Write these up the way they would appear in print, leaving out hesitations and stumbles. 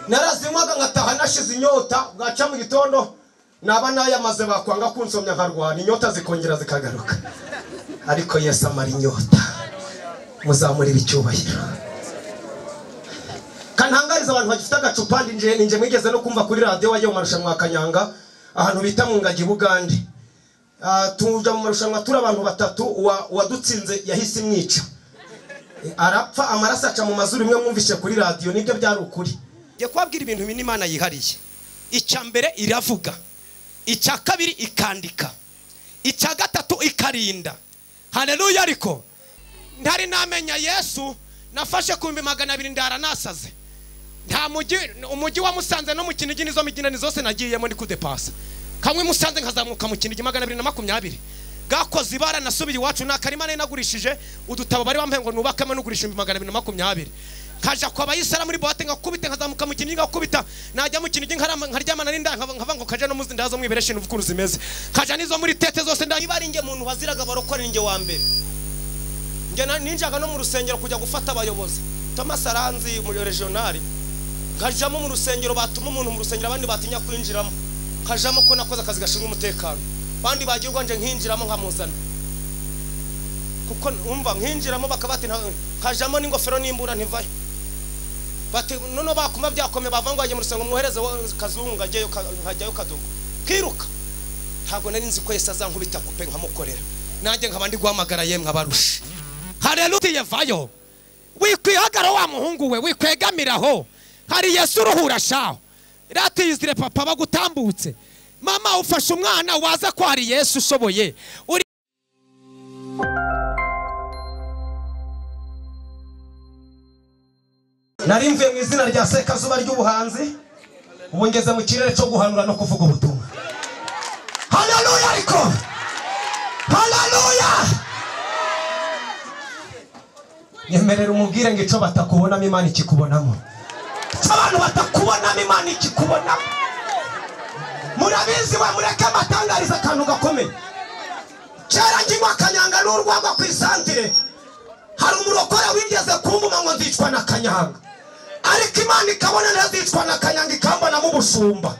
Narazinywaga ngataha nashize inyota, bwaca mu gitondo naba nayamaze bakwanga kunsomya nkarwana, inyota zikongera zikagaruka. Ariko Yesu amara inyota, muzamurira icyubahiro. Kantangariza abantu bagifite agacupa, ninje mwigeze no kumva kuri radio wajya mu marushanwa ya Kanyanga ahantu bita mu Ngagi Bugande. Tuja mu marushanwa turi abantu batatu, uwadutsinze yahise imwica arapfa, amaraso aca mu mazuru. Imwe mwumvishe kuri radio, nibyo byari ukuri. Ngiye kubabwira ibintu bine Imana yihariye. Icya mbere iravuga, icya kabiri ikandika, icya gatatu ikarinda. Haleluya. Ariko ntari namenya Yesu, nafashe 200,000 ndara nasaze. Nta mujyi, umujyi wa Musanze no mu Kinigi nizo mijyi zose nagiyemo ndi kudepasa. Kamwe Musanze nkazamuka mu Kinigi 220. Gakoze ibara nasubiye iwacu na karima nari nagurishije udutabo bari bampe ngo nubakamo nugurisha 220. Kaja kwa bayisara muri boîte ngakubita, nkazamuka mu Kinigi ngakubita, najya mu Kinigi nkaryamana n'inda nkava ngo kaja no muzi ndazo mwibereshe n'ukuntu zimeze. Kaja nizo muri tete zose ndayibari nge muntu waziraga barokora ninge wa mbere. Nge ninjaga no mu rusengero kujya gufata abayobozi. Thomas Aranzi muri regional nkajamo mu rusengero, batuma umuntu mu rusengero abandi batinya kwinjiramo. Nkajamo ko nakoze akazi gashinzwe umutekano, bandi bagirwa nje nkinjiramo nkamuzana. Kuko umva nkinjiramo bakabati nkajamo n'ingofero n'imbura ntivayo. Bati nono bakuma byakome bavangwa aje mu rusengero mwohereze kazungu ajyeyo nkajyayo kadogo kiruka. Ntago nari nzi ko Yesu azankubita kupe nkamukorera, nanjye nkaba ndi guhamagara yemwe abarusha. Haleluya. Vayo wikwihagara wa muhungu we, wikwegamiraho hari Yesu uruhura shaho. Ratiyizire papa bagutambutse, mama ufashe umwana waza ko hari Yesu ushoboye. Nari mvuye mu izina rya Sekazuba ry'ubuhanzi, ubu ngeze mu kirere cyo guhanura no kuvuga ubutumwa. Haleluya. Ariko haleluya, nyemerera umubwire ngo ico batakubonamo Imana ikikubonamo. Abantu batakubonamo Imana ikikubonamo. Murabizi we, mureke amatangariza akantu gakomeye. Kera nginywa Kanyanga n'urwagwa ku isantire, hari umurokore wigeze kumbuma ngo nzicwa na Kanyanga, ariko Imana ikabona ntazicwa na Kanyanga ikambonamo ubushumba.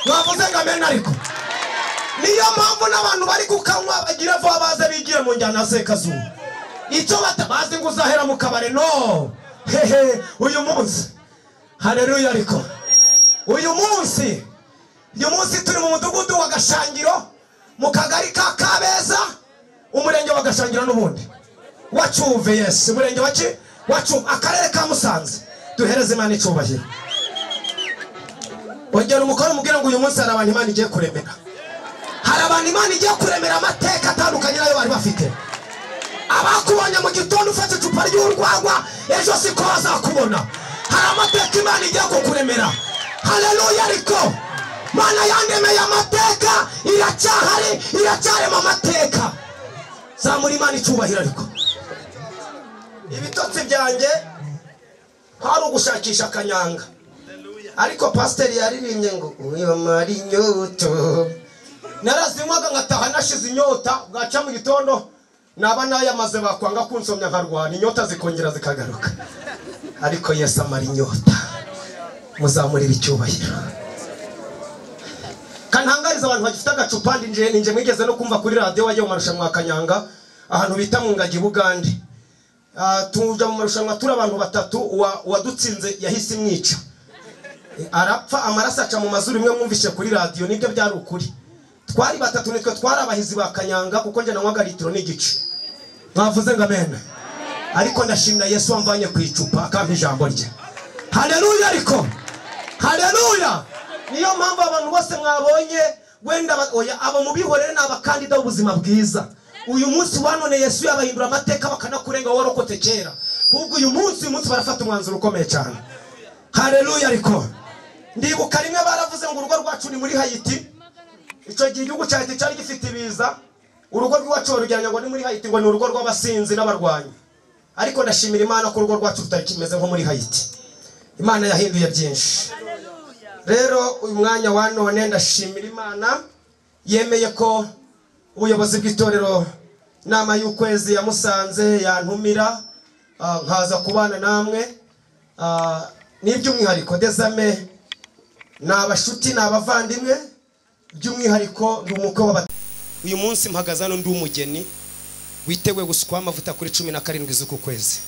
Mwavuze ngo amen. Ariko niyo mpamvu n'abantu bari gukanywa bagira vuba baze bigiye mu njyana ya Sekazuba. Icyo batabazi ngo uzahera mu kabare, no hehe. Uyu munsi haleluya. Ariko uyu munsi turi mu mudugudu wa Gashangiro, mu kagari ka Kabeza, umurenge wa Gashangiro n'ubundi wa Cyuve. Yes, umurenge wa Cyuve, akarere ka Musanze. Duhereze Imana icyubahiro. Ongera umukoro umubwire ngo uyu munsi hari abantu Imana igiye kuremera. Hari abantu Imana igiye kuremera amateka atandukanye nayo bari bafite. Abakubonye mu gitondo ufata icupa ry'urwagwa, ejo siko bazakubona. Hari amateka Imana igiye kukuremera. Haleluya. Ariko Mana yandemeye amateka, iracyahari, iracyarema amateka. Zamura Imana icyubahiro. Ariko ibitotsi byanjye hari ugushakisha Kanyanga, ariko pasiteri yaririmbye ngo uyamara inyota. Narazinywaga ngataha nashize inyota, bwaca mu gitondo naba nayamaze bakwanga kunsomya nkarwana, inyota zikongera zikagaruka. Ariko Yesu amara inyota, muzamurira icyubahiro. Kantangariza abantu bagifite agacupa, ninje mwigeze no kumva kuri radio wajya mu marushanwa ya Kanyanga ahantu bita mu Ngagi Bugande. Tuja mu marushanwa turi abantu batatu, uwadutsinze yahise imwica arapfa, amaraso aca mu mazuru. Imwe mwumvishe kuri radio, nibyo byari ukuri. Twari batatu nitwe twari abahizi ba Kanyanga, kuko nje nanywaga litiro n'igice. Mwavuze ngo amen. Ariko ndashimira Yesu wamvanye ku icupa akampa ijambo rye. Haleluya. Ariko haleluya. Niyo mpamvu abantu bose mwabonye wenda oya, abo mubihorere ni abakandida b'ubuzima bwiza. Uyu munsi wa none Yesu yabahindura amateka bakanakurenga warokotse kera. Ahubwo uyu munsi barafata umwanzuro ukomeye cyane. Haleluya. Ariko ndibuka rimwe baravuze ngo urugo rwacu ni muri Haiti. Icyo gihe igihugu cya Haiti cyari gifite ibiza, urugo rw'iwacu barugereranya ngo ni muri Haiti, ngo ni urugo rw'abasinzi n'abarwanyi. Ariko ndashimira Imana ko urugo rwacu rutari kimeze nko muri Haiti. Imana yahinduye byinshi. Rero uyu mwanya wa none ndashimira Imana yemeye ko ubuyobozi bw'itorero inama y'ukwezi ya Musanze yantumira nkaza kubana namwe. N'iby'umwihariko Dezame ni abashuti, ni abavandimwe, by'umwihariko ndi umukwe w'aba. Uyu munsi mpagaze hano ndi umugeni witeguye gusukwa amavuta kuri 17 z'uku kwezi.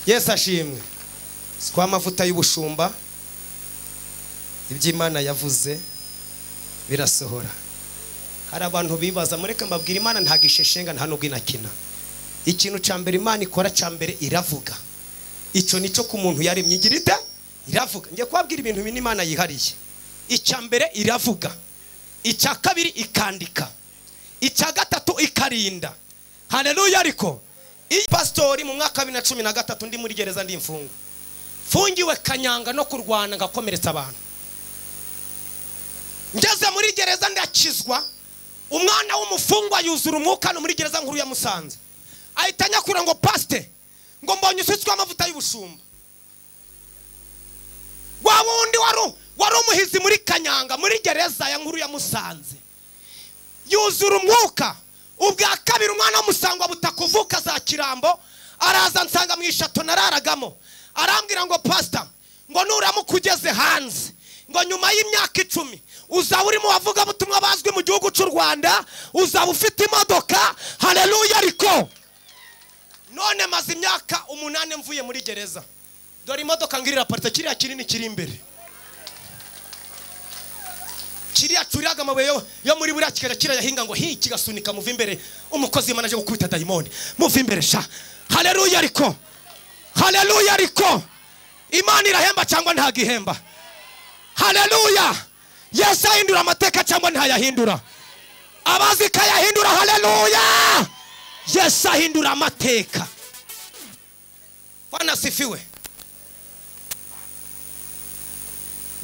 Yesu ashimwe. Sukwa amavuta y'ubushumba, iby'Imana yavuze birasohora. Hari abantu bibaza, mureke mbabwira, Imana ntago isheshenga, nta nubwo inakina. Ikintu cya mbere Imana ikora cya mbere iravuga. Icyo nico ku muntu yaremye igira ite? Iravuga. Ngiye kubabwira ibintu bine Imana yihariye. Icya mbere iravuga, icya kabiri ikandika, icya gatatu ikarinda. Haleluya. Ariko iyi pastori mu mwaka wa 2013 ndi muri gereza, ndi imfungwa, mfungiwe Kanyanga no kurwana ngakomeretsa abantu. Ngeze muri gereza ndakizwa, umwana w'umufungwa yuzura umwuka no muri gereza nkuru ya Musanze. Ahita nyakura ngo paste, ngo mbonye usutswe amavuta y'ubushumba. Wa wundi wari umuhizi muri Kanyanga, muri gereza ya nkuru ya Musanze, yuzura umwuka. Ubwa kabiri umwana w'umusangwa butakuvuka za Kirambo araza nsanga mu ishato nararagamo, arambwira ngo pastor, ngo nuramuka ugeze hanze, ngo nyuma y'imyaka 10 uzaba urimo wavuga butumwa bazwi mu gihugu cy'u Rwanda, uzaba ufite imodoka. Haleluya. Ariko none maze imyaka 8 mvuye muri gereza, dore imodoka ngirira parite, kiriya kinini kiri imbere, kiriya curiyaga amabuye yo muri buriya kikajya kirayahinga ngo hi kigasunika, muva imbere, umukozi w'Imana aje gukubita dayimoni, muva imbere sha. Haleluya. Ariko haleluya. Ariko Imana irahemba cyangwa ntago ihemba? Haleluya. Yesu ahindura amateka cyangwa ntayahindura? Abazi ko ayahindura, haleluya. Yesu ahindura amateka. Bwana asifiwe.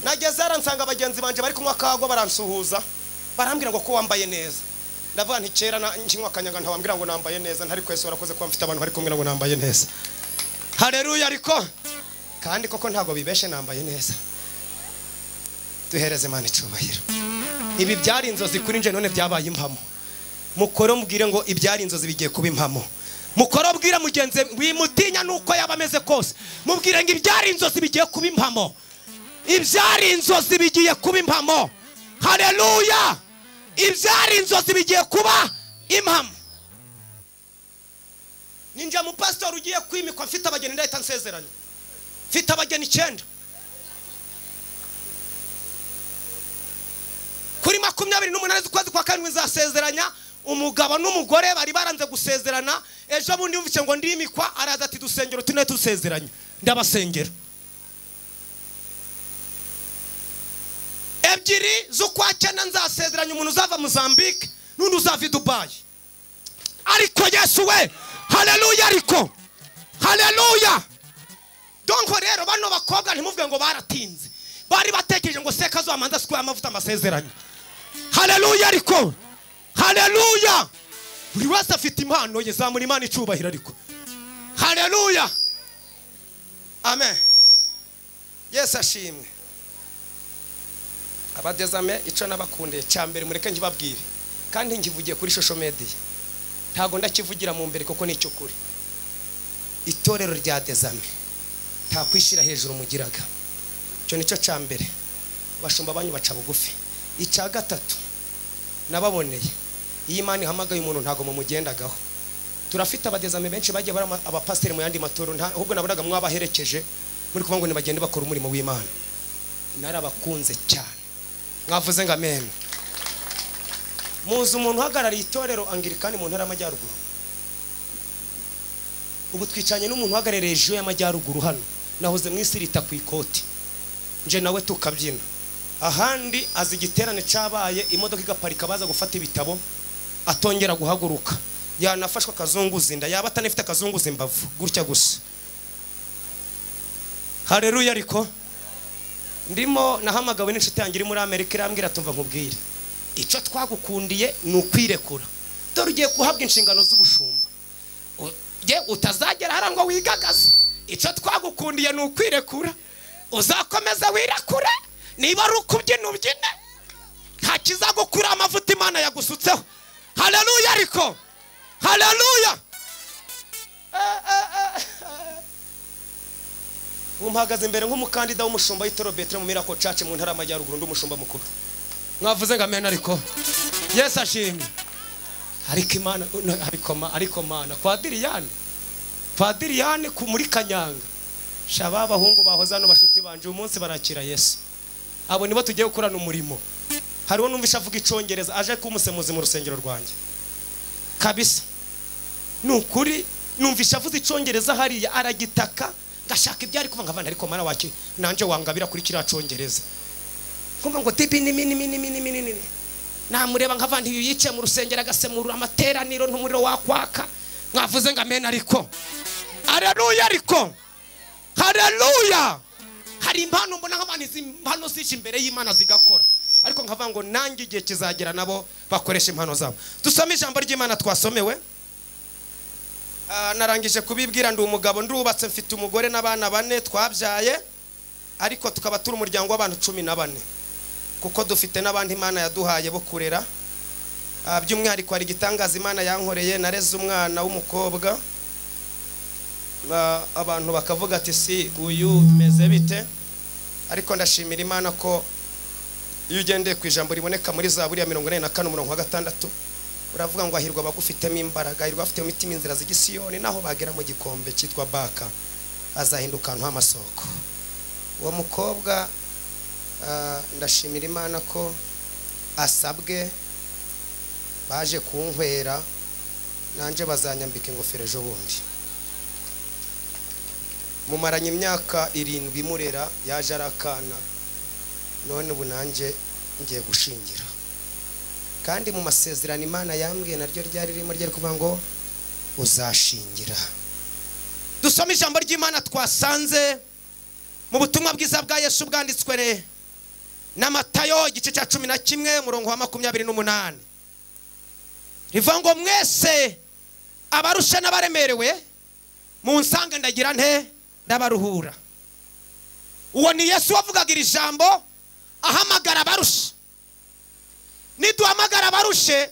Nageze hariya nsanga bagenzi banje bari kunywa kagwa, baransuhuza, barambwira ngo ko wambaye neza. Ndavuga nti kera nkinywa Kanyanga ntawambwira ngo nambaye neza, ntari kwese warakoze kuba mfite abantu bari kumbwira ngo nambaye neza. Haleluya. Ariko kandi koko ntago bibeshe, nambaye neza. Duhereze Imana icyubahiro. Ibi byari inzozi kuri nje, none byabaye impamo. Mukoro mubwire ngo ibyari inzozi bigiye kuba impamo. Mukoro bwira mugenzi wimutinya nuko yaba ameze kose, mubwire ngo ibyari inzozi bigiye kuba impamo. Ibyari inzozi bigiye kuba impamo. Haleluya. Ibyari inzozi bigiye kuba impamo. Ninja mu pastor ugiye kwimikwa mfite abageni, ndahita nsezeranya. Mfite abageni 9. Kuri 28 z'ukwezi kwa karindwi nzasezeranya umugabo n'umugore bari baranze gusezerana. Ejo bundi yumvise ngo ndimikwa, araza ati dusengero tune tusezeranya, ndabasengera. 2 z'ukwa 9 nzasezeranya umuntu uzava Mozambique n'undi uzava i Dubai. Ariko Yesu we, haleluya. Ariko haleluya. Donc rero bano bakobwa ntimuvuge ngo baratinze, bari batekereje ngo seka zo amanza sikwa amavuta amasezeranya. Haleluya. Ariko haleluya. Buri wese afite impano ye, zamura Imana icubahiro. Ariko haleluya, amen. Yesu ashimwe. Abadezame ico nabakundiye cya mbere, mureke ngibabwire kandi ngivugiye kuri social media, ntago ndakivugira mu mbere kuko nicyo kuri. Itorero rya Dezame nta kwishira hejuru mugiraga, icyo nicyo cya mbere. Bashumba banyu baca bugufi. Icya gatatu nababoneye, iyi Imana ihamagaye umuntu ntago mumugendagaho. Turafite abadezame benshi bagiye bari abapasiteri mu yandi matoro, ahubwo nabonaga mwabaherekeje muri kuvuga ngo nibagende bakora umurimo w'Imana. Narabakunze cyane. Mwavuze ngo amen. Muzi umuntu uhagarariye itorero Anglikani mu ntara y'Amajyaruguru? Ubu twicanye n'umuntu uhagarariye regiyo y'Amajyaruguru hano, nahoze mu isirita ku ikoti, nje nawe tukabyina. Ahandi azi igiterane cyabaye, imodoka igaparika baza gufata ibitabo, atongera guhaguruka, yanafashwa akazunguza inda, yaba atanafite akazunguza imbavu gutya gusa. Haleluya. Ariko ndimo nahamagawe n'inshuti yanjye iri muri Amerika, irambwira tumva nkubwire, icyo twagukundiye ni ukwirekura. Dore ugiye guhabwa inshingano z'ubushumba, utazagera hara ngo wigagaze. Icyo twagukundiye ni ukwirekura, uzakomeza wirekure, niba ari ukubyina ubyine, nta kizagukura amavuta Imana yagusutseho. Haleluya. Ariko haleluya. Ubu mpagaze imbere nk'umukandida w'umushumba w'itorero Bethlehem mu Miracle Church mu ntara y'Amajyaruguru, ndi umushumba mukuru. Mwavuze ngo amen ariko Yesu ashimwe. Ariko Imana, ariko Mana kwa Diriyane ku muri Kanyanga, shaba abahungu bahoze hano bashuti banje uyu munsi barakira Yesu. Abo nibo tugiye gukorana umurimo. Hariho numvisha avuga icongereza aje kumusemuzi mu rusengero rwanjye kabisa. Nukuri numvisha avuze icongereza hariya aragitaka ngashaka ibyo ari kuvuga nkavana, ariko Mana wake nanje wangabira kuri kiriya congereza. Kumva ngo tibi ni mini mini mini mini. Namureba nkavandi uyu yicaye mu rusengero agasemura amateraniro n'umuriro wakwaka. Mwavuze ngo amen ariko haleluya, ariko haleluya. Hari impano mbona nk'abantu izi impano zije imbere y'Imana zigakora, ariko nkavuga ngo nanjye igihe kizagera nabo bakoresha impano zabo. Dusome ijambo ry'Imana twasomewe. Narangije kubibwira, ndi umugabo, ndubatse, mfite umugore n'abana 4 twabyaye, ariko tukaba turi umuryango w'abantu 14 kuko dufite n'abandi Imana yaduhaye bo kurera. By'umwihariko hari igitangaza Imana yankoreye, nareze umwana w'umukobwa. Abantu bakavuga ati si uyu meze bite, ariko ndashimira Imana ko iyo ugendeye ku ijambo riboneka muri Zaburi ya 44 umurongo wa 6 uravuga ngo ahirwa abagufitemo imbaraga, ahirwa abafite imitima inzira z'igisiyoni, naho bagera mu gikombe cyitwa Baka azahinduka ahantu h'amasoko. Uwo mukobwa ndashimira Imana ko asabwe, baje kunkwera nanje bazanyambika ingofero ejo bundi. Mumaranye imyaka 7 murera, yaje arakana, none ubu nanje ngiye gushingira. Kandi mu masezerano Imana yambwiye naryo ryari ririmo ryari kuvuga ngo uzashingira. Dusome ijambo ry'Imana twasanze mu butumwa bwiza bwa Yesu bwanditswe na Matayo igice cya 11 umurongo wa 28. Rivuga ngo mwese abarusha n'abaremerewe munsange ndagira nte ndabaruhura. Uwo ni Yesu wavugaga iri jambo ahamagara abarusha. Niduhamagara abarushe,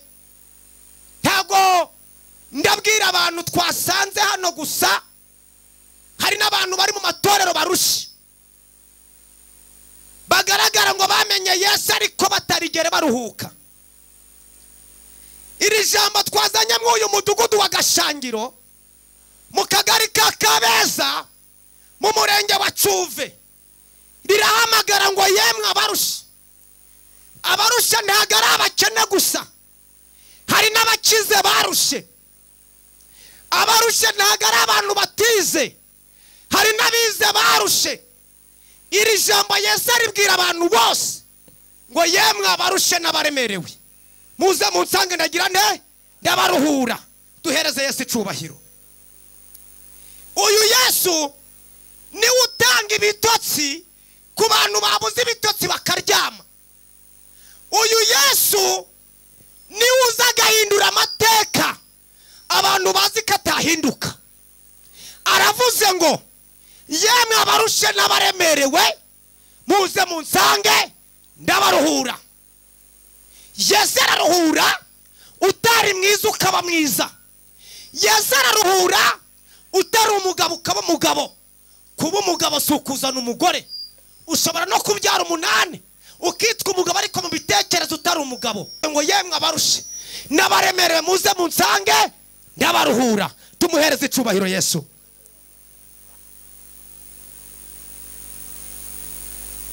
ntago ndabwira abantu twasanze hano gusa, hari n'abantu bari mu matorero barushe bagaragara ngo bamenye Yesu ariko batarigere baruhuka. Iri jambo twazanye mu uyu mudugudu wa Gashangiro mu kagari ka Kabeza mu murenge wa Cyuve rirahamagara ngo yemwe abarushe. Abarushe ntago ari abakene gusa, hari n'abakize barushe. Abarushe ntago ari abantu batize, hari n'abize barushe. Iri jambo Yesu aribwira abantu bose ngo yemwe abarushe n'abaremerewe muze munsange ndagira nte ndabaruhura. Duhereze Yesu icubahiro. Uyu Yesu niwe utanga ibitotsi ku bantu babuze ibitotsi bakaryama. Uyu Yesu niwe uza agahindura amateka abantu bazi ko atahinduka. Aravuze ngo yemwe abarushe n'abaremerewe muze munsange ndabaruhura. Yesu araruhura utari mwiza ukaba mwiza. Yesu araruhura utari umugabo ukaba umugabo. Kuba umugabo si ukuzana umugore, ushobora no kubyara 8 ukitwa umugabo ariko mu bitekerezo utari umugabo. Ngo yemwe abarushe n'abaremerewe muze munsange ndabaruhura. Tumuhereze icubahiro Yesu.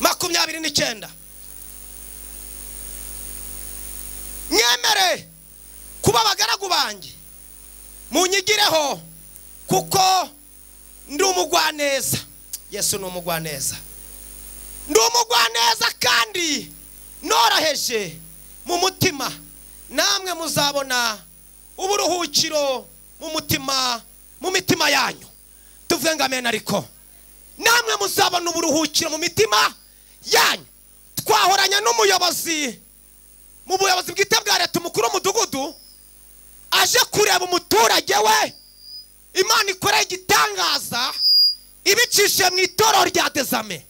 29. Mwemere kuba abagaragu banjye munyigireho kuko ndi umugwaneza. Yesu ni umugwaneza. Ndi umugwaneza kandi noroheje mu mutima, namwe muzabona uburuhukiro mu mitima yanyu. Tuvuge ngo amen ariko namwe muzabona uburuhukiro mu mitima yanyu. Twahoranye n'umuyobozi mu buyobozi bwite bwa leta, umukuru w'umudugudu, aje kureba umuturage we Imana ikoreye igitangaza ibicishije mu itorero rya Dezame.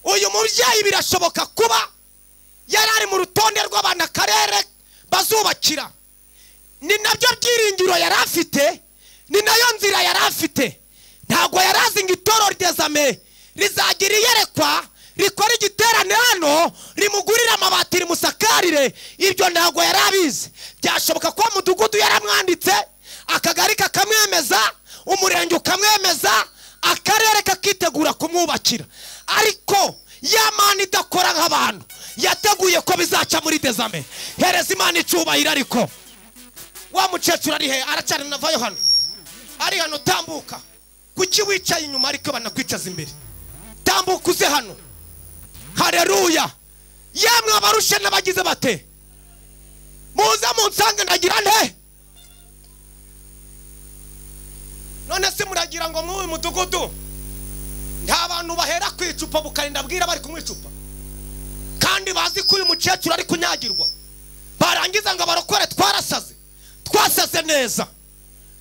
Uyu mubyeyi birashoboka kuba yari ari mu rutonde rw'abana karere bazubakira. Ni nabyo byiringiro yari afite, ni nayo nzira yari afite. Ntabwo yari azi ngo itorero Dezame rizagira iyerekwa rikora igiterane hano, rimugurira amabati, rimusakarire. Ibyo ntabwo yari abizi. Byashoboka ko mudugudu yaramwanditse, akagari kakamwemeza, umurenge ukamwemeza, akarere kakitegura kumwubakira, ariko ya Mana idakora nk'abantu yateguye ko bizaca muri Dezame. Hereza Imana icubahiro. Ariko wa mukecuru ari he? Aracyari navayo hano, ari hano. Tambuka. Kuki wicaye inyuma ariko banakwicaza imbere? Tambuka uze hano. Haleluya. Yemwe abarushe n'abagize bate, muze munsange ndagira nte. None se muragira ngo mw'uyu mudugudu nta bantu bahera ku icupa bukarinda bwira bari kunywa icupa, kandi bazi ko uyu mukecuru ari kunyagirwa, barangiza ngo abarokore twarasaze, twasaze neza,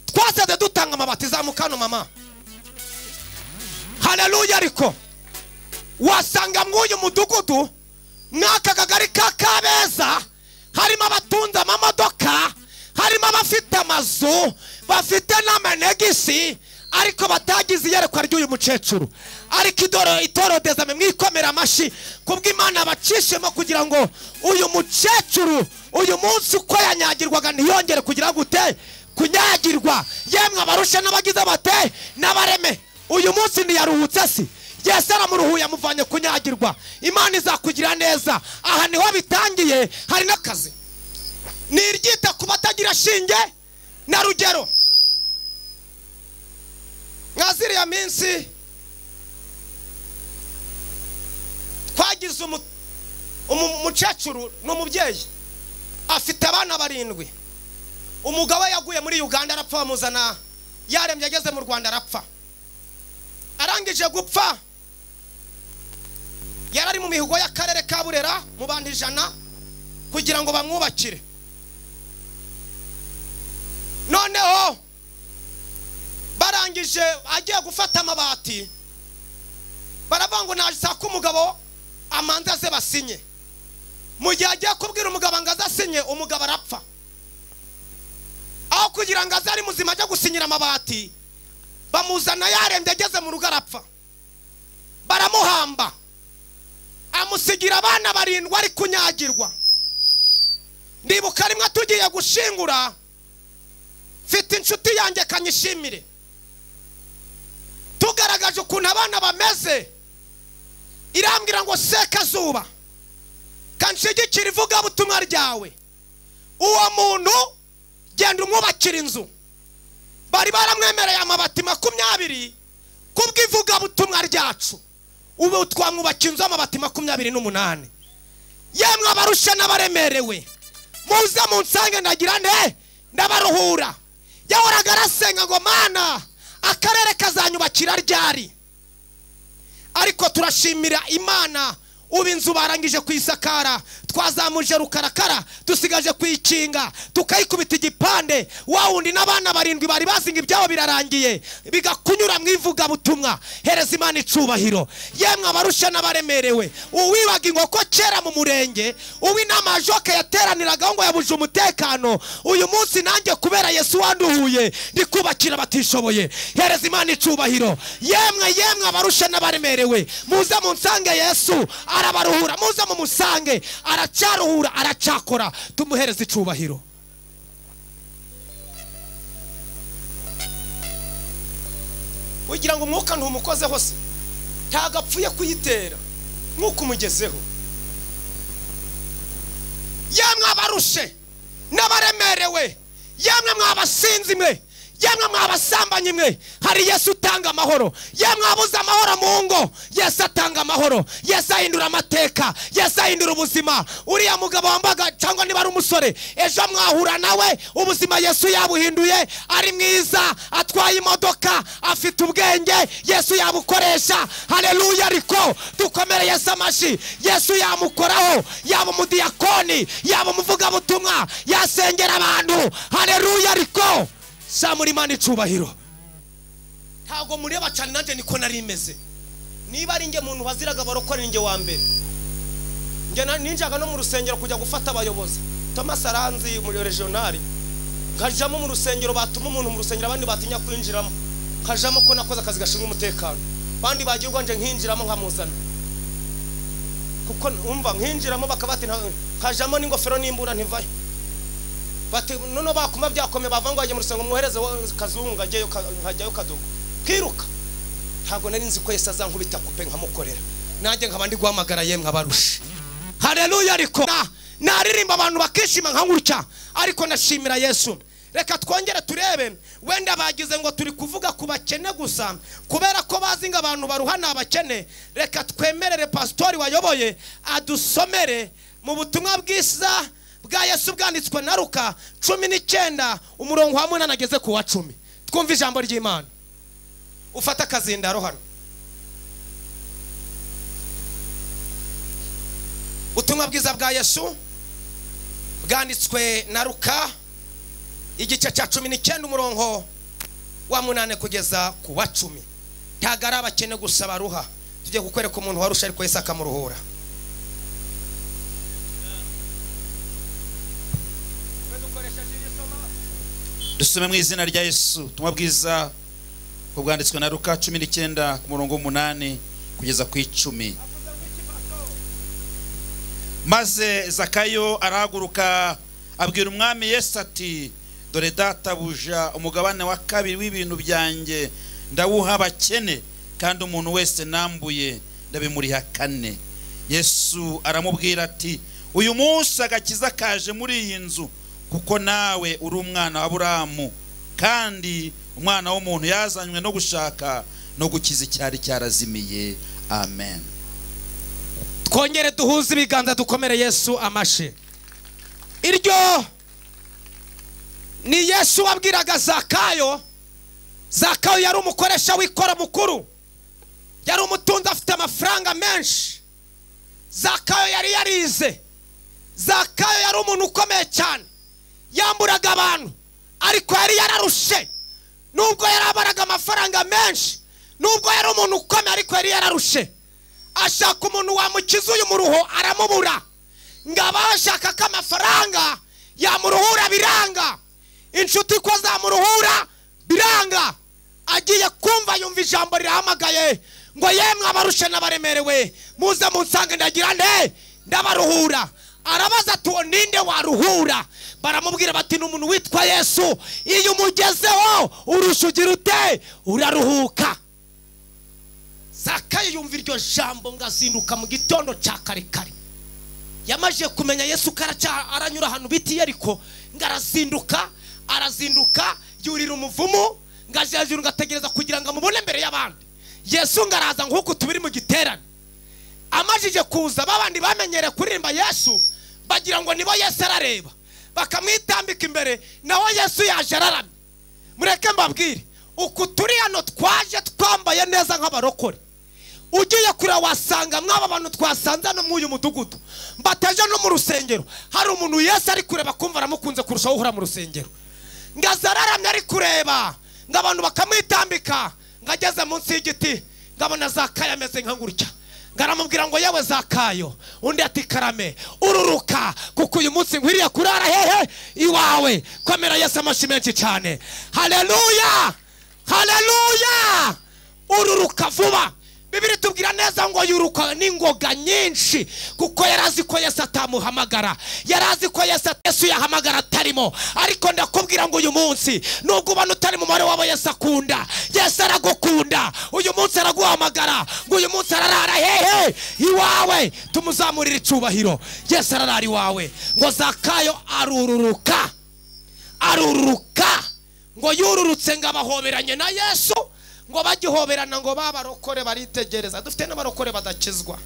twasaze dutanga amabati. Zamuka hano mama. Haleluya. Ariko wasanga mw'uyu mudugudu mw'aka kagari ka Kabeza harimo abatunze amamodoka, harimo abafite amazu, bafite n'amanegisi, ariko batagize iyerekwa ry'uyu mukecuru. Ariko itoro Dezame mwikomera amashyi kubw'Imana bacishemo kugira ngo uyu mukecuru uyu munsi uko yanyagirwaga ntiyongere kugira gute kunyagirwa. Yemwe abarushe n'abagize bate n'abareme, uyu munsi ntiyaruhutse si Yesu aramuruhuye, amuvanye kunyagirwa. Imana izakugira neza. Aha niho bitangiye. Hari n'akazi ni iryita ku batagira shinge na rugero. Nka ziriya minsi twagize umukecuru, ni umubyeyi afite abana 7. Umugabo yaguye muri Uganda arapfa, bamuzana yarembye, ageze mu Rwanda arapfa. Arangije gupfa yarari mu mihigo y'akarere ka Burera mu bantu 100 kugira ngo bamwubakire. Noneho barangije agiye gufata amabati, baravuga ngo nashaka umugabo amanza ze basinye. Mu gihe agiye kubwira umugabo ngo azasinye, umugabo arapfa. Aho kugira ngo aze ari muzima ajya gusinyira amabati, bamuzana yarembye, ageze mu rugo arapfa, baramuhamba, amusigira abana 7 ari kunyagirwa. Ndibuka rimwe tugiye gushingura, mfite inshuti yanjye kanyishimire, tugaragaje ukuntu abana bameze, irambwira ngo Sekazuba kanshigikira ivugabutumwa ryawe, uwo muntu genda umwubakira inzu. Bari baramwemereye amabati 20 kubw'ivugabutumwa ryacu, ubu twamwubakiye inzu amabati 28. Yemwe abarusha n'abaremerewe, muze munsange ndagira nte ndabaruhura. Yahoraga arasenga ngo Mana akarere kazanyubakira ryari? Ariko turashimira Imana, ubu inzu barangije kuyisakara, twazamuje rukarakara, dusigaje kuyikinga, tukayikubita igipande. Wa wundi n'abana 7 bari bazinga ibyabo birarangiye, bigakunyura mu ivugabutumwa. Hereza Imana icubahiro. Yemwe abarusha n'abaremerewe, uwibaga inkoko kera mu murenge, uw'inama joke yateraniraga ngo yabuje umutekano, uyu munsi nanjye kubera Yesu wanduhuye ndikubakira batishoboye. Hereza Imana icubahiro. Yemwe yemwe abarusha n'abaremerewe, muze munsange Yesu arabaruhura, muze mumusange, aracyaruhura, aracakora. Tumuhereze icubahiro. Ugira ngo umwuka ntumukozeho se, ntagapfuye kuyitera nk'uko umugezeho. Yemwe abarushe n'abaremerewe, yemwe mwabasinzi mwe, yemwe mwabasambanyi mwe, hari Yesu utanga amahoro. Yemwe abuze amahoro mu ngo, Yesu atanga amahoro. Yesu ahindura amateka, Yesu ahindura ubuzima. Uriya mugabo wambaga cyangwa niba ari umusore, ejo mwahura nawe ubuzima Yesu yabuhinduye, ari mwiza, atwaye imodoka, afite ubwenge, Yesu yabukoresha. Haleluya. Ariko dukomere Yesu amashi. Yesu yamukoraho, yaba umudiyakoni, yaba umuvugabutumwa, yasengera abantu. Haleluya. Ariko samuri Imana icubahiro. Ntago mureba cyane, nanjye niko nari meze. Niba ari nge muntu waziraga barokore, nge wa mbere. Nge ninjaga no mu rusengero kujya gufata abayobozi. Thomas Aranzi muri regional, nkajamo mu rusengero, batuma umuntu mu rusengero abandi batinya kwinjiramo, nkajamo ko nakoze akazi gashinzwe umutekano. Bandi bagiye ubwanje nkinjiramo nkamuzana. Kuko umva nkinjiramo bakabati nkajamo n'ingofero n'imbura ntivayo. Bati nono bakuma byakome bavangwa aje mu rusengo mwohereze kazungu ajeyo nkajyayo kadogo. Kiruka. Ntago nari nzi ko Yesu azankubita kupe nkamukorera. Nanjye nkaba ndi guhamagara yemwe abarushe. Haleluya. Ariko naririmba abantu bakishima nkankurya, ariko nashimira Yesu. Reka twongere turebe, wenda bagize ngo turi kuvuga ku bakene gusa kubera ko bazi ngo abantu baruhana abakene. Reka twemerere pastori wayoboye adusomere mu butumwa bwiza bwa Yesu bwanditswe na Luka 19 umurongo wa 8 ageze ku wa 10. Twumve ijambo ry'Imana. Ufata akazindaro hano. Ubutumwa bwiza bwa Yesu bwanditswe na Luka igice cya 19 umurongo wa 8 kugeza ku wa 10. Ntago ari abakene gusa baruha, tujye kukwereka umuntu warusha ariko Yesu akamuruhura. Dusome mu izina rya Yesu. Ubutumwa bwiza bwanditswe na Luka 19 ku murongo 8 kugeza ku 10. Maze Zakayo arahaguruka abwira umwami Yesu ati, dore databuja, umugabane wa kabiri w'ibintu byanjye ndawuha abakene, kandi umuntu wese nambuye ndabimuriha kane. Yesu aramubwira ati, uyu munsi agakiza kaje muri iyi nzu, kuko nawe uri umwana wa Aburahamu, kandi umwana w'umuntu yazanywe no gushaka no gukiza icyari cyarazimiye. Amen. Twongere duhuze ibiganza dukomere Yesu amashi. Iryo ni Yesu wabwiraga Zakayo. Zakayo yari umukoresha w'ikora mukuru, yari umutunzi afite amafaranga menshi. Zakayo yari yarize. Zakayo yari umuntu ukomeye cyane, yamburaga abantu, ariko yari yararushe. Nubwo yarabaraga amafaranga menshi, nubwo yari umuntu ukomeye, ariko yari yararushe. Ashaka umuntu wamukiza uyu muruho aramubura. Ngabashaka ko amafaranga yamuruhura biranga, inshuti ko zamuruhura biranga. Agiye kumva yumva ijambo rirahamagaye ngo yemwe abarushe n'abaremerewe muze munsange ndagira nte ndabaruhura. Arabaza ati uwo ninde waruhura? Baramubwira bati ni umuntu witwa Yesu, iyo umugezeho urusha ugira ute? Uraruhuka. Zakayo yumva iryo jambo ngazinduka mu gitondo cya kare kare. Yamaje kumenya Yesu karaca aranyura ahantu biti Yeriko, ngarazinduka, arazinduka yurira umuvumo, ngaje hejuru ngategereza kugira ngo amubone mbere y'abandi. Yesu ngaraza nkuko tubiri mu giterane. Amajije kuza babandi bamenyere kuririmba Yesu bagira ngo nibo Yesu arareba, bakamwitambika imbere, naho Yesu yaje araramye. Mureke mbabwire, uku turi hano twaje twambaye neza nk'abarokore. Ugiye kure wasanga mwaba bantu twasanze no mu uyu mudugudu, mbateje no mu rusengero, hari umuntu Yesu ari kureba kumva aramukunze kurushaho uhora mu rusengero. Ngazararamye ari kureba, ngabantu bakamwitambika, ngageze munsi y'igiti ngabona Zakayo ameze nka gutya. Ngaramubwira ngo yewe Zakayo, undi ati karame, ururuka kuko uyu munsi nkwiriye kurara hehe iwawe. Komera Yesu amashi menshi cyane. Haleluya, haleluya. Ururuka vuba. Bibiri tubwira neza ngo yuruka n'ingoga nyinshi, kuko yarazi ko Yesu atamuhamagara, yarazi ko Yesu yahamagara atarimo. Ariko ndakubwira ngo uyu munsi nubwo ubona utari mu mubare wabo Yesu akunda, Yesu aragukunda. Uyu munsi araguhamagara ngo uyu munsi ararara hehe iwawe. Tumuzamurire icyubahiro. Yesu ararara iwawe. Ngo Zakayo arururuka, arururuka. Ngo yururutse ngo abahoberanye na Yesu, ngo bagihoberana ngo babarokore baritegereza. Dufite n'abarokore badakizwa,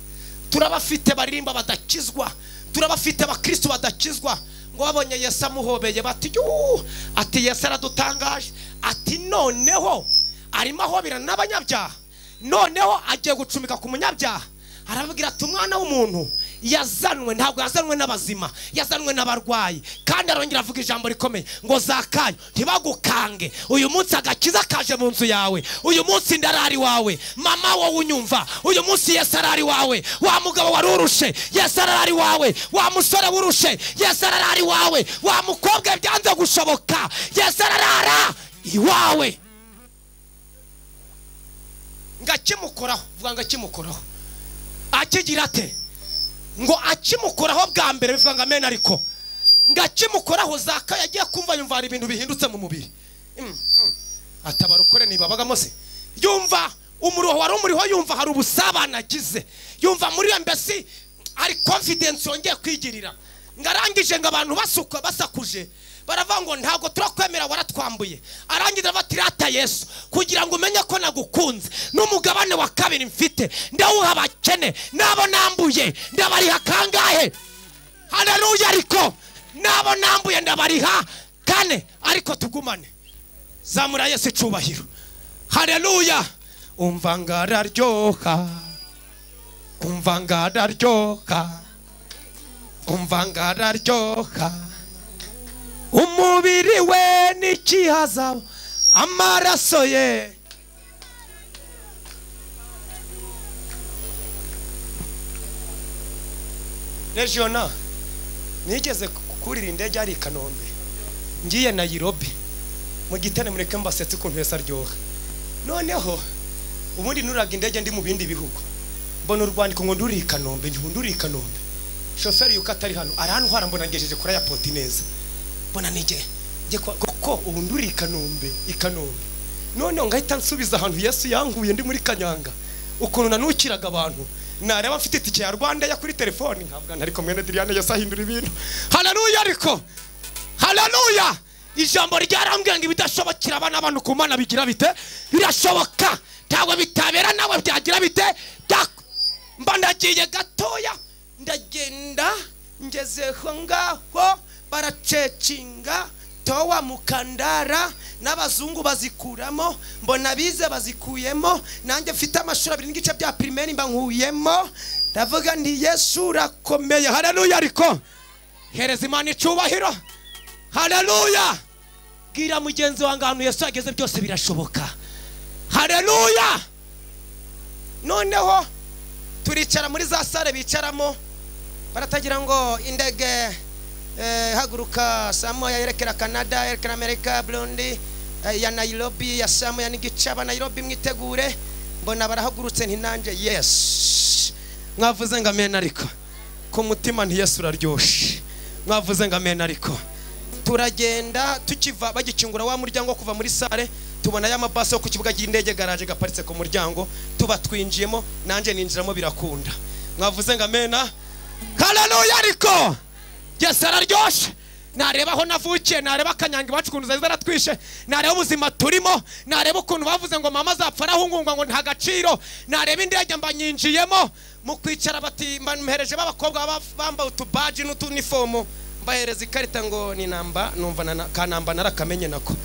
turabafite baririmba badakizwa, turabafite abakristo badakizwa. Ngo babonye Yesu amuhobeye bati yuu, ati Yesu aradutangaje, ati noneho arimo ahoberana n'abanyabyaha, noneho agiye gucumika ku munyabyaha. Arababwira ati umwana w'umuntu yazanwe, ntabwo yazanwe n'abazima, yazanwe n'abarwayi. Kandi arongera avuga ijambo rikomeye ngo Zakayo ntibagukange, uyu munsi agakiza kaje mu nzu yawe, uyu munsi ndarari wawe, mama wowe unyumva, uyu munsi Yesu arari wawe, wa mugabo warurushe Yesu arari wawe, wa musore wurushe Yesu arari wawe, wa mukobwa byanze gushoboka Yesu ararara iwawe. Ngakimukoraho, vuga ngakimukoraho. Akigira ate? Ngo akimukoraho bwa mbere, bivuga ngo amen ariko. Ngakimukoraho Zakayo yagiye kumva yumva hari ibintu bihindutse mu mubiri. Atabarukore nibabagamo se. Yumva umuruho wari umuriho, yumva hari ubusabane agize. Yumva muri iyo mbese ari confidence yongeye kwigirira. Ngarangije ngo abantu basuka basakuje baravuga ngo ntago turakwemera waratwambuye. Arangiza bati rata Yesu kugira ngo umenye ko nagukunze n'umugabane wa kabiri mfite ndawuha abakene nabo nambuye ndabariha kangahe? Haleluya ariko nabo nambuye ndabariha kane, ariko tugumane. Zamura Yesu icubahiro. Haleluya. Umva ngararyoha, umva ngararyoha, umva ngararyoha. Umubiri we n'ikihaza amaraso ye. Regiona nigeze kurira indege ari Kanombe ngiye Nairobi mu gitane, mureke mbasetse ukuntu Yesu aryoha. Noneho ubundi nuraga indege ndi mu bindi bihugu, mbona urwandiko ngo nduri Kanombe, nduri Kanombe. Shoferi yuko atari hano arantwara, mbona ngejeje kuri airport neza, mbona nige nge ko ubu nduri Kanombe, Kanombe. Noneho ngahita nsubiza ahantu Yesu yanguye ndi muri Kanyanga, ukuntu nanukiraga abantu nareba mfite itike ya Rwanda ya kuri telefone nkavuga ariko mwene Diriane Yesu ahindura ibintu. Haleluya ariko, haleluya. Ijambo ryarambwiye ngo ibidashobokera abana abantu ku Mana bigira bite? Birashoboka. Ntabwo bitabera nawe byagira bite? Mba ndagiye gatoya, ndagenda ngezeho ngaho baracecinga towa mukandara n'abazungu bazikuramo, mbona bize bazikuyemo, nanjye mfite amashuri abiri n'igice bya primaire mba nkuyemo. Ndavuga nti Yesu urakomeye. Haleluya ariko, hereza Imana icubahiro. Haleluya. Bwira mugenzi wanjye ahantu Yesu ageze byose birashoboka. Haleluya. Noneho turicara muri za sale bicaramo, baratagira ngo indege haguruka saa moya yerekera Canada, yerekera Amerika, Burundi, ya Nairobi, ya saa moya n'igice aba Nairobi mwitegure. Mbona barahagurutse nti nanje yes. Mwavuze ngo amen ariko ku mutima nti Yesu uraryoshe. Mwavuze ngo amen ariko. Turagenda tukiva bagikingura wa muryango kuva muri sale, tubona ya mabasi yo ku kibuga cy'indege garage gaparitse ku muryango, tuba twinjiyemo, nanje ninjiramo birakunda. Mwavuze ngo amena. Haleluya ariko Yesu araryoshe. Nareba aho navukiye, nareba Kanyanga iwacu ukuntu zari zaratwishe, nareba ubuzima turimo, nareba ukuntu bavuze ngo mama azapfa arahungungwa ngo nta gaciro, nareba indege mba nyinjiyemo. Mu kwicara bati mbahereje b'abakobwa bambaye utubaji n'utunifomo, mbahereza ikarita ngo ni namba, numva kanamba narakamenye nako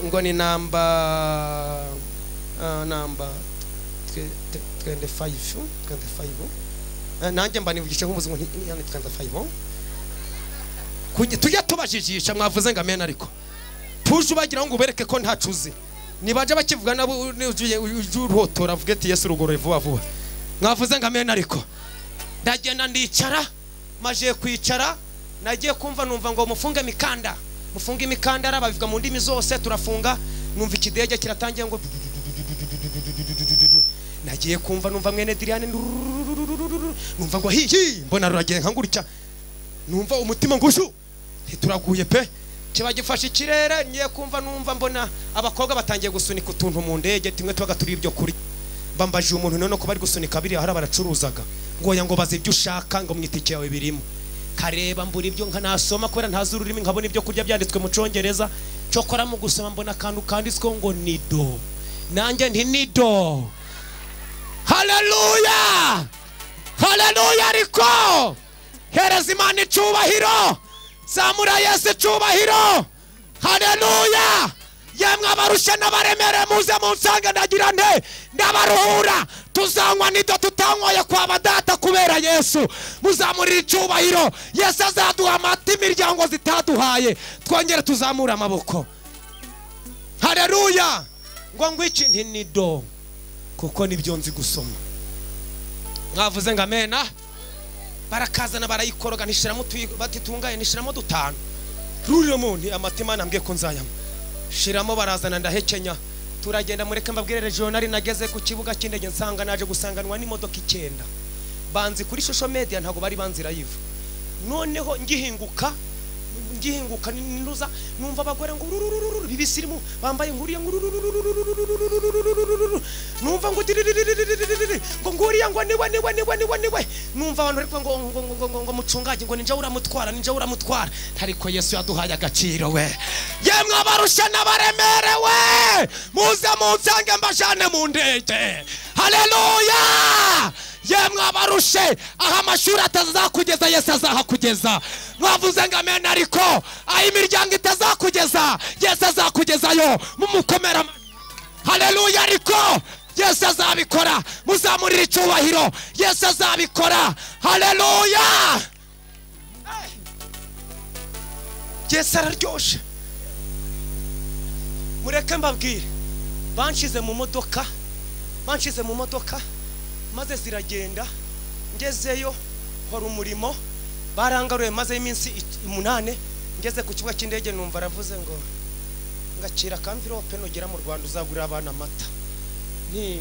ngo ni namba namba 25 25. Nanjye mba nivugisha nk'umuzungu nti ni 25. Tujya tubajijisha. Mwavuze ngo amen ariko tuje ubagira ngo ubereke ko ntacuzi. Nibaje bakivuga nabo uruhotora avuge ati Yesu rugoroye vuba vuba. Mwavuze ngo amen ariko. Ndagenda ndicara, maje kwicara nagiye kumva numva ngo mufunge mikanda, mufunge imikandara, babivuga mu ndimi zose turafunga. Numva ikidege kiratangiye ngo nagiye kumva numva mwene Diriane, numva ngo hi mbona ruragiye nkangurya, numva umutima ngushu ntituraguye pe. Kiba gifashe ikirere. Ngiye kumva numva mbona abakobwa batangiye gusunika utuntu mu ndege tumwe tubaga turi ibyo kuri. Bambaje umuntu none ko bari gusunika biri ahari baracuruzaga ngo ya ngo baze ibyo ushaka ngo mwitike yawe birimo. Kareba mbura ibyo nkanasoma kubera ntazi ururimi, nkabona ibyo kurya byanditswe mu Congereza. Cokora mu gusoma mbona akantu kanditswe ngo nido, nanjye nti nido. Haleluya, haleluya ariko hereza Imana icubahiro. Zamura Yesu icubahiro. Haleluya. Yemwe abarushe n'abaremere muze munsange ndagira nte ndabaruhura. Tuzanywa nido tutanyoye kwa badata kubera Yesu. Muzamurira icubahiro. Yesu azaduha amata imiryango zitaduhaye. Twongere tuzamura amaboko. Haleluya. Ngo ngwiki nti nido kuko nibyo nzi gusoma. Mwavuze ngo amena. Barakazana barayikoroga nishiramo batitungaye nishiramo dutanu. Ruriro mu nti amatima nambwiye ko nzayama. Shiramo barazana ndahekenya. Turagenda, mureke mbabwire regional, nageze ku kibuga cy'indege nsanga naje gusanganwa n'imodoka 9. Banzi kuri social media, ntago bari banzi live. Noneho ngihinguka ninuza numva abagore ngo rurururu bibisirimu bambaye nguriya ngurururu, numva ngo ngo nguriya ngo niwe niwe niwe niwe niwe, numva abantu ariko ngo ngo ngo ngo mucungaje ngo ninja uramutwara, ninja uramutwara. Ariko Yesu yaduhaye agaciro we. Yemwe abarusha n'abaremerewe, muze munsange mbajane mu ndege. Haleluya! Yemwe abarushe, aho amashuri atazakugeza Yesu azahakugeza. Mwavuze ngo amen, ariko aho imiryango itazakugeza Yesu azakugezayo. Mumukomera. Haleluya! Ariko Yesu azabikora. Muzamurira icyubahiro. Yesu azabikora. Haleluya! Yesu araryoshe. Mureke mbabwire, banshize mu modoka, banshize mu modoka maze ziragenda. Ngezeyo nkora umurimo, barangaruye maze iminsi 8. Ngeze ku kibuga cy'indege numva aravuze ngo ngakira kamvirope nugera mu Rwanda uzagurira abana amata. Ni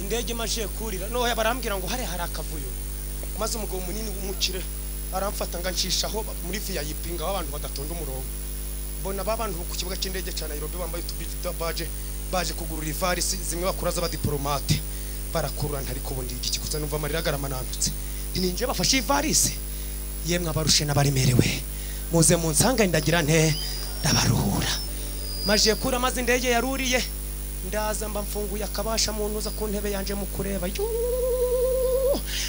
indege maje kurira no barambwira ngo hare hari akavuyo, maze umugabo munini w'umukire aramfata ngancishaho muri VIP ngaho abantu badatonda umurongo. Mbona babantu ku kibuga cy'indege cya Nairobi bambaye utubita baje baje kugurura ivarisi zimwe bakura z'abadiplomate, barakurura ntari kubundi igiki gusa numva amarira garamanandutse. Ninje bafashe ivarisi. Yemwe abarushe n'abaremerewe, muze munsanga ndagira nte ndabaruhura. Maje kura maze indege yaruriye, ndaza mba mfunguye akabasha mu ntuza ku ntebe yanje mu kureba.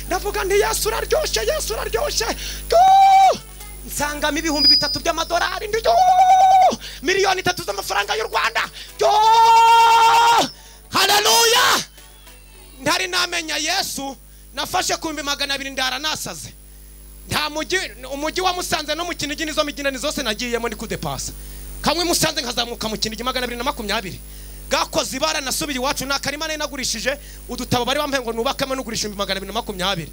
Ndavuga nti Yesu uraryoshe, Yesu uraryoshe. Nsangamo 3000 by'amadolari, miliyoni 3 z'amafaranga y'u Rwanda. Haleluya! Ntari namenya Yesu, nafashe ku 200 ndara nasaze. Nta mujyi, umujyi wa Musanze no mu Kinigi nizo migina zose nagiyemo ndi kudepasa. Kamwe Musanze nkazamuka mu Kinigi 220. Gakoze ibara nasubiye iwacu nakarima nari nagurishije udutabo bari bampe ngo nubakamo nugurisha 220.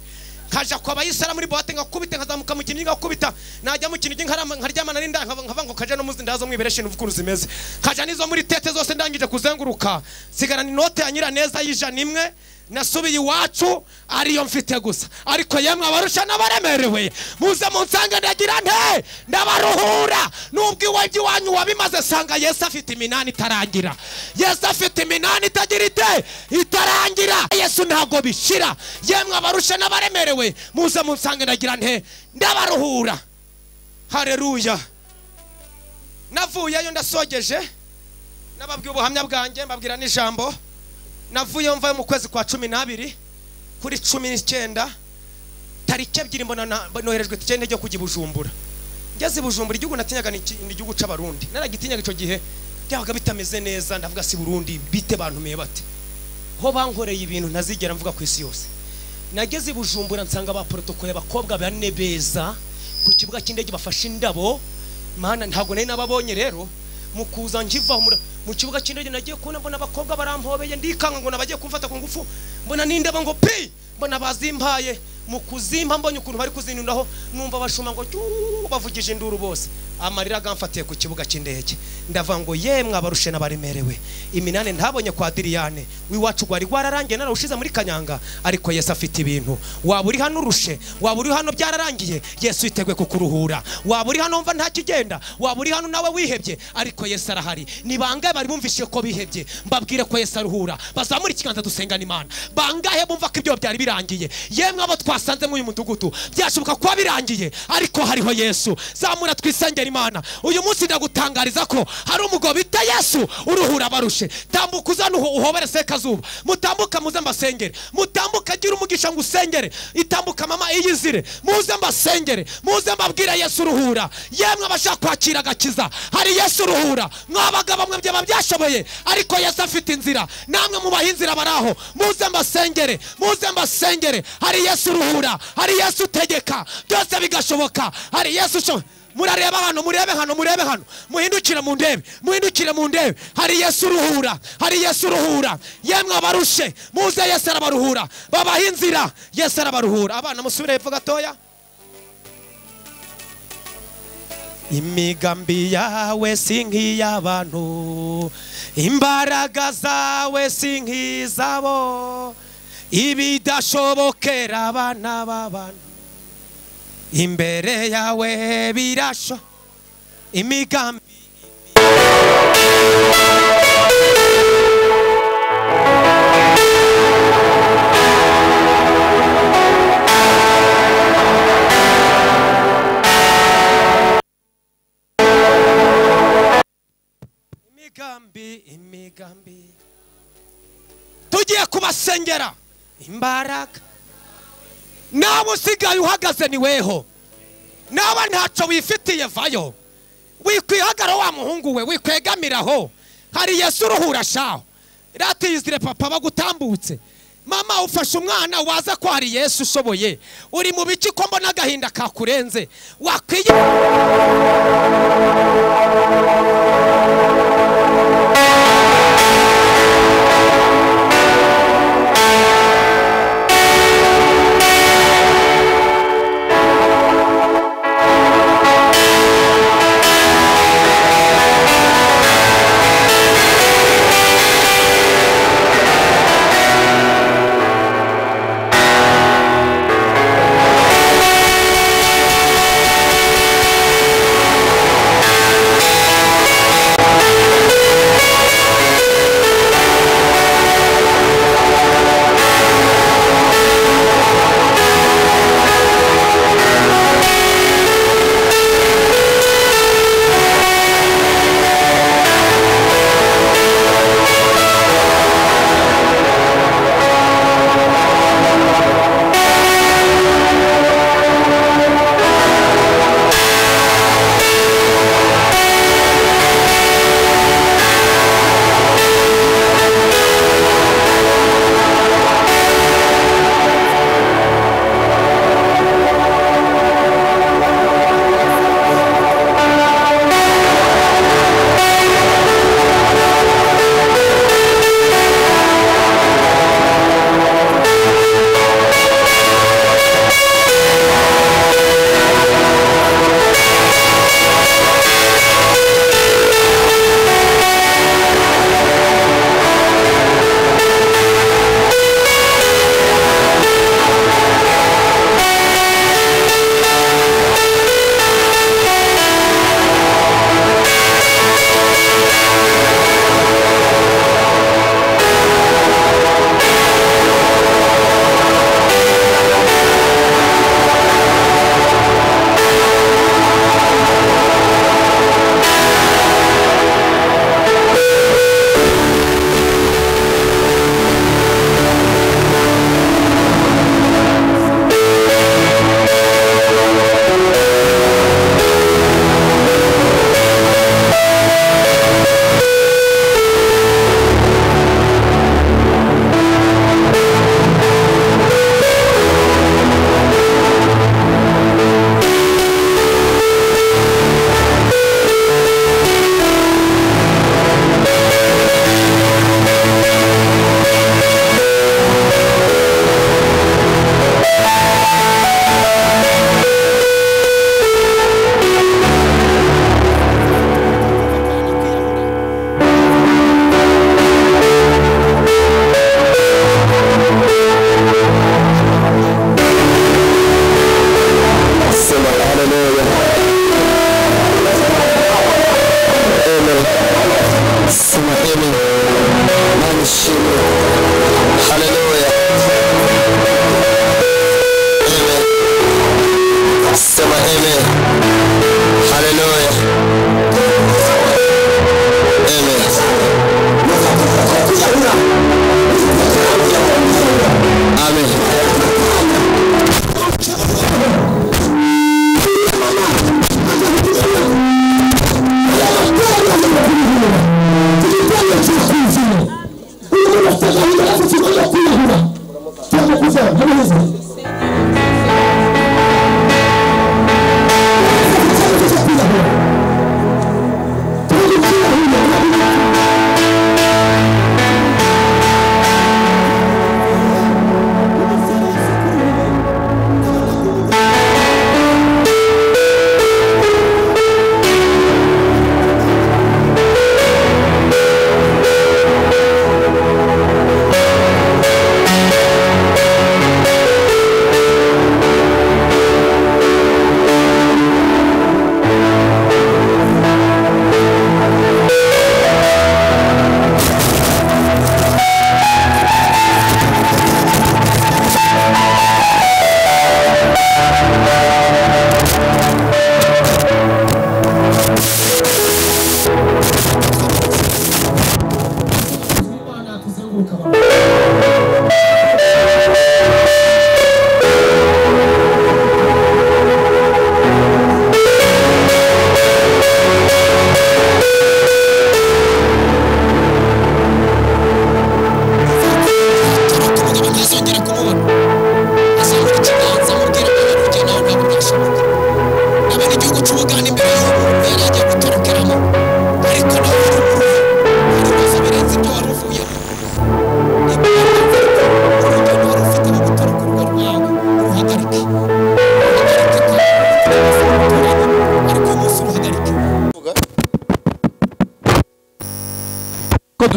Kaja kwa bayisara muri boate ngakubita nkazamuka mu Kinigi ngakubita, najya mu Kinigi nkaryamana n'inda nkava ngo kaja no muzi ndazo mwibereshe n'uvukuru zimeze. Kaja nizo muri tete zose ndangije kuzenguruka, sigarana inote ya Nyiraneza y'ijana imwe. Nasubiye iwacu ariyo mfite gusa. Ariko yemwe abarusha n'abaremerewe, muze munsange ndagira nte ndabaruhura. Nubwo iwaje iwanyu wabimaze, sanga Yesu afite iminani itarangira. Yesu afite iminani itagira ite itarangira. Yesu ntago bishira. Yemwe abarusha n'abaremerewe, muze munsange ndagira nte ndabaruhura. Haleluya! Navuyeyo ndasogeje, nababwiye ubuhamya bwanjye, mbabwira n'ijambo. Navuye mvayo mu kwezi kwa 12 kuri 19 tariki 2 mbona noherejwe itike y'indege yo kujya Bujumbura. Ngeze Bujumbura, igihugu natinyaga ni igihugu c'Abarundi. Naragitinyaga ico gihe byabaga bitameze neza, ndavuga si Burundi bite bantumiye bate. Ho bankoreye ibintu ntazigera mvuga ku isi yose. Nageze Bujumbura nsanga ba protocole abakobwa bane beza ku kibuga cy'indege bafashe indabo. Mana ntago nari nababonye rero. Mukuza nkiva mu kibuga cy'indege nagiye kubona mbona abakobwa barampobeye, ndikanga ngo nabagiye kumfata ku ngufu, mbona n'indabo ngo pi, mbona bazimpaye. Mu kuzimpa mbonye ukuntu bari kuzinundaho, numva bashuma ngo bavugije induru bose. Amarira gamfatiye ku kibuga cy'indege. Ndavuga ngo yemwe abarushe n'abaremerewe, iminane ntabonye kwa Diriyane wiwacu gwari gwararangiye narawushize muri Kanyanga, ariko Yesu afite ibintu. Waba uri hano urushe, waba uri hano byararangiye, Yesu yitegwe kukuruhura. Waba uri hano mva nta kigenda, waba uri hano nawe wihebye, ariko Yesu arahari. Ni bangahe bari bumvishije ko bihebye? Mbabwire ko Yesu aruhura. Bazamura ikiganza dusengana Imana. Bangahe bumva ko ibyo byari birangiye? Yemwe abo twasanze mu uyu mudugudu byashoboka kuba birangiye, ariko hariho Yesu. Zamura twisengera Imana. Uyu munsi ndagutangariza ko hari umugabo bita Yesu uruhura abarushe. Tambuka uzana uhobere sekazuba. Mutambuka muze mbasengere. Mutambuka agira umugisha ngo usengere. Itambuka mama iyizire. Muze mbasengere. Muze mbabwire Yesu uruhura. Yemwe abashaka kwakira agakiza, hari Yesu uruhura. Mwabagabo mwe byaba byashoboye, ariko Yesu afite inzira. Namwe mubaha inzira baraho. Muze mbasengere. Muze mbasengere. Hari Yesu uruhura. Hari Yesu utegeka. Byose bigashoboka. Hari Yesu ushoboye. Murareba hano, murebe hano, murebe hano. Muhindukire mu ndebe, muhindukire mu ndebe. Hari Yesu uruhura, hari Yesu uruhura. Yemwe abarushe, muze Yesu arabaruhura. Babaha inzira, Yesu arabaruhura. Abana musubire hepfo gatoya. Imigambi yawe si nk'iy'abantu, imbaraga zawe si nk'izabo, ibidashobokera abana b'abantu imbere yawe birasho. Imigambi imigambi tugiye kubasengera imbaraga. Nawe usigaye uhagaze ni weho, nawe ntacyo wifitiye vayo, wikwihagara wa muhungu we, wikwegamiraho. Hari Yesu uruhura shaho. Ratizire papa bagutambutse, mama ufashe umwana waza ko hari Yesu ushoboye. Uri mu biki ko mbona agahinda kakurenze? Wakwiye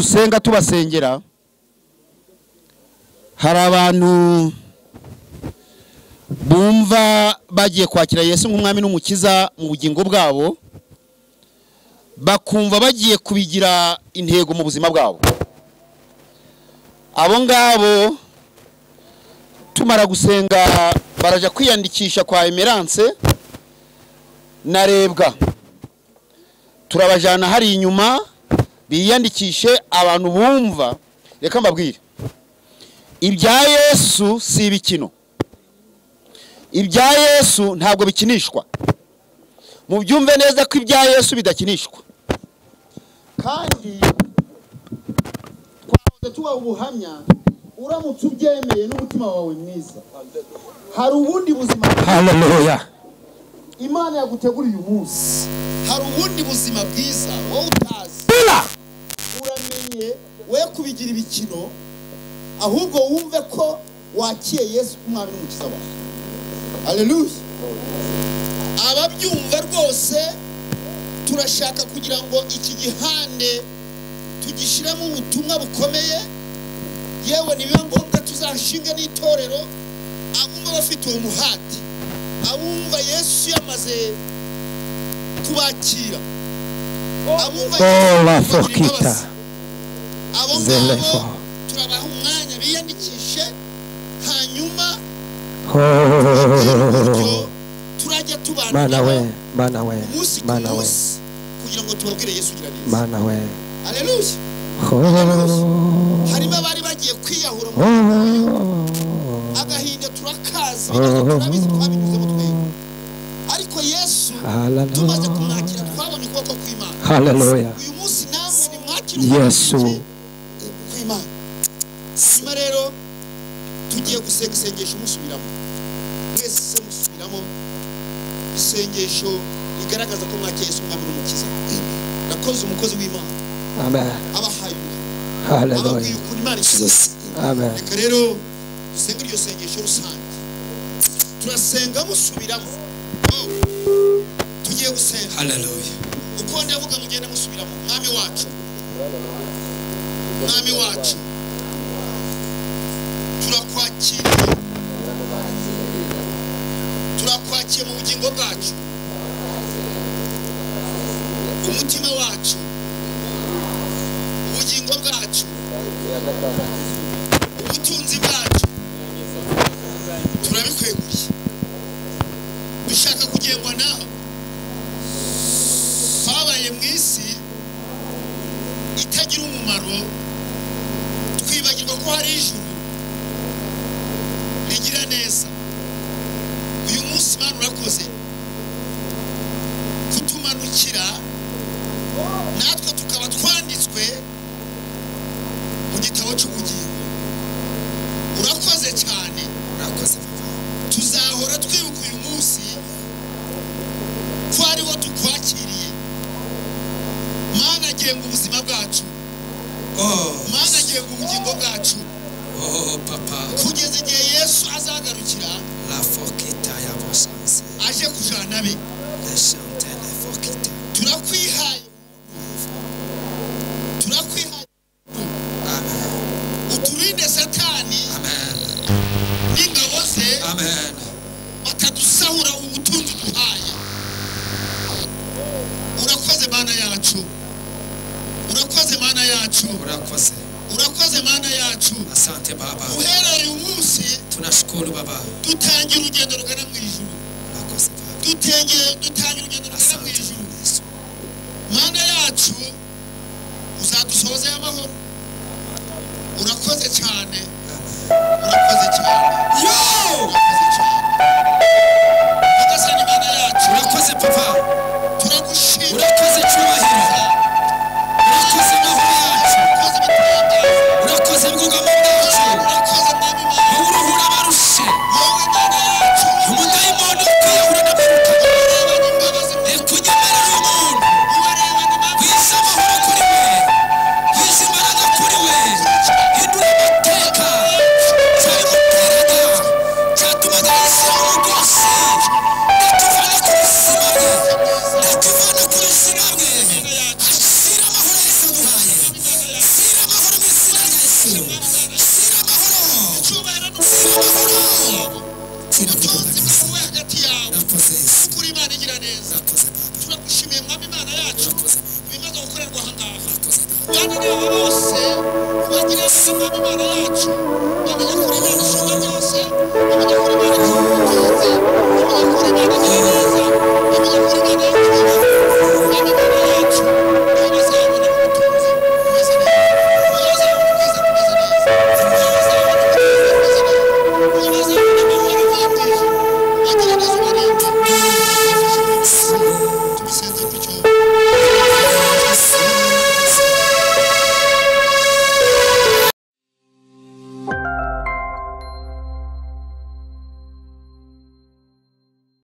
dusenga tubasengera, hari abantu bumva bagiye kwakira Yesu nk'umwami n'umukiza mu bugingo bwabo, bakumva bagiye kubigira intego mu buzima bwabo. Abo ngabo tumara gusenga baraja kwiyandikisha kwa Emerance na Rebwa, turabajana hari inyuma biyandikishe. Abantu bumva, reka mbabwire, ibya Yesu si ibikino, ibya Yesu ntabwo bikinishwa. Mubyumve neza ko ibya Yesu bidakinishwa. Kandi twahoze tuba ubuhamya, uramutse ubyemeye n'umutima wawe mwiza, hari ubundi buzima. Haleluya. Imana yaguteguriye uyu munsi, hari ubundi buzima bwiza wowe utazi. Uramenye we kubigira ibikino, ahubwo wumve ko wakiye Yesu umwami n'umukiza wawe. Haleluya. Ababyumva rwose turashaka kugira ngo iki gihande tugishyiremo ubutumwa bukomeye, yewe nibiba ngombwa tuzashinga n'itorero. Abumva bafite uwo muhati, abumva Yesu yamaze kubakira, abumva Yesu, abo ngabo turabaha umwanya biyandikishe, hanyuma turajya tubana umunsi ku munsi kugira ngo tubabwire Yesu ugira neza. Haleluya. Harimo abari bagiye kwiyahura mu agahinda, turakazi, turabizi, twabinyuzemo twebwe, ariko Yesu tumaze kumwakira twabonye ukuboko kw'Imana. Haleluya. Uyu munsi namwe nimwakire Yesu kw'Imana. Hanyuma rero tugiye gusenga isengesho musubiramo, mwese musubiramo isengesho rigaragaza ko mwakiye Yesu umwami n'umukiza. Nakoze umukozi w'Imana. Amen. Abahaye. Haleluya. Amen. Reka rero dusenge iryo sengesho rusange. Turasenga musubiramo. Tugiye gusenga. Haleluya. Uko ndavuga mugende musubiramo. Mwami wacu, Mwami wacu, turakwakiriye, turakwakiye mu bugingo bwacu, umutima wacu, ubugingo bwacu, ubutunzi bwacu, turabikweguriye. Dushaka kugengwa nawe. Twabaye mu isi itagira umumaro, twibagirwa ko hari ijuru rigira neza. Uyu munsi Imana urakoze kutumanukira, natwe tukaba twanditswe mu gitabo cy'ubugingo. Urakoze cyane, Urakoze papa. Tuzahora twibuka uyu munsi ko ariwo tukwakiriye. Mana genga ubuzima bwacu, Mana genga ubugingo bwacu, Oh papa, kugeza igihe Yesu azagarukira la forkita ya bosanse, aje kujana be. Le chantene forkita. Turakwihaye, turakwihaye. Amen. Uturinde Satani. Amen. N'ingabo ze. Amen. Batadusahura ubutunzi duhaye. Urakoze Mana yacu, urakoze Mana yacu, Urakoze. urakoze Mana yacu. Asante baba. Uhereye uyu munsi Tunashukuru baba. dutangira urugendo rugana mu ijuru. Urakoze baba. Dutangira urugendo rugana mu Asante ijuru. Yesu. Mana yacu uzadusohozeyo amahoro. Urakoze cyane, urakoze cyane. Yo! Urakoze cyane. Nyagasani Mana yacu, Urakoze papa. turagushimira. Urakoze cyubahiro. Urakoze amahoro yacu. Urakoze ibitangaza. Urakoze bwugamo bwacu. Urakoze Mwami Mana. Wowe uruhura abarushe. Wowe Mana yacu, Umudayimoni kwiyahura n'amaruka. ubarebana imbabazi, Reka unyemerere umuntu. ubarebana imbabazi. Gwiza amahoro kuri we. Gwiza imbaraga kuri we. Hindura amateka. Cyari muteragara. Byose bikorwe hagati yawe, kuko uri Imana igira neza. Turagushimiye, Mwami Imana yacu, ibimaze gukorerwa aha ngaha. Kandi n'aba bose ubagire neza, Mwami Imana yacu.